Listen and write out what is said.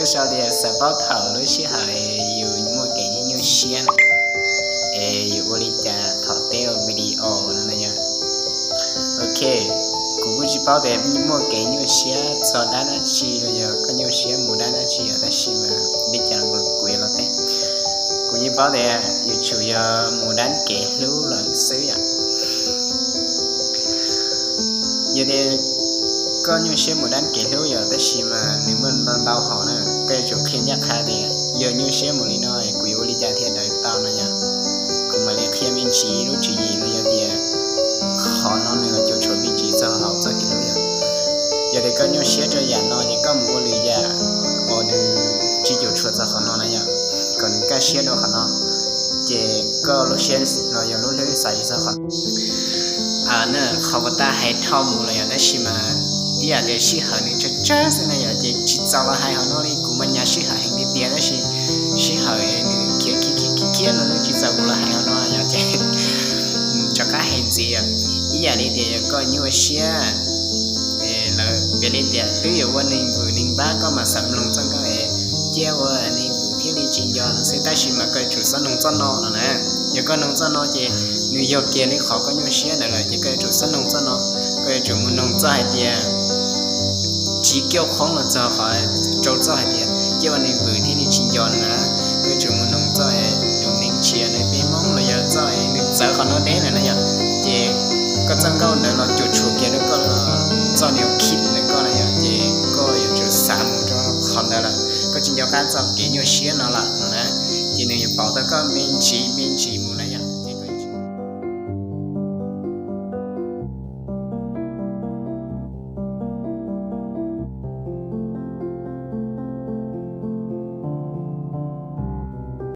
Sau tias xav paub thaum lub sij hawm yus muaj kev nyuaj siab es yus ua li cas thaum teb ua video no na yom. Ok, kuv kuj tsis paub tias muaj kev nyuaj siab txog dab dab tsi los yog koj nyuaj siab mus dab dab tsi yom, tab sis mas li cas los kuv yuav los teb. Kuv yeej paub tias yuav tsum yog mus dab kev hlub lawm xwb yom. Yog tias koj nyuaj siab mus dab kev hlub yom, tab sis mas nws muaj ntau ntau hom na, koj yuav tsum qhia ncaj qha tias yog nyuaj siab mus li no kuv yuav ua li cas thiaj daws tau no yom. Kuv mam li qhia me ntsis lub tswv yim los yog tias qhov no nws los cuam tshuam me ntsis txog hauv txoj kev hlub yom. Yog tias koj nyuaj siab rau yam no ces koj mus ua lwm yam uas nws tsis cuam tshuam txog qhov no na yom, kom nws kaj siab rau qhov no, ces koj lub siab los yog lub hlwb xav tsis txog qhov na. Qhov uas tab hais dhau mus los yom, tab sis mas ib yam tias sij hawm nws tsawg tsawg xwb na yom, ces tsis txaus los hais hauv no li, kuv mas nyav sij hawm heev tiag tiag tab sis sij hawm nws khiav khiav khiav khiav no tsis txaus kuv los hais hauv no yom, ces rov qab hais ntxiv yom. Ib yam li tias yog koj nyuaj siab lawm, piav li tias twb yuav ua neeg vwm neeg npab koj mas xav mloog txoj nkauj es cia ua neeg vwm thiaj li tsis nco no xwb, tab sis mas koj yuav tsum xob noog txoj no no na. Yog koj noog txoj no ces nws yog kiag li qhov koj nyuaj siab ntawd lawm, ces koj yuav tsum xob noog txoj no. Koj yuav tsum mus noog txoj hais tias tsis kiaj qhoob los txog qhov rau txoj hais tias cia ua neeg vwm thiaj li tsis nco no na. Koj yuav tsum mus noog txoj lus neeg tsis yog nws peb Hmoob los yog txoj nws txawv qhov no deb lawm na yom. Ces koj txoj nkauj ntawd los cuam tshuam kiag rau koj txoj niag khib ntawm koj na yom, ces koj yuav tsum xav mus rau qhov ntawd lawm, koj tsis nco qab txoj kev nyuaj siab no lawm no na. Ces nws yuav pauv tau koj me ntsis me ntsis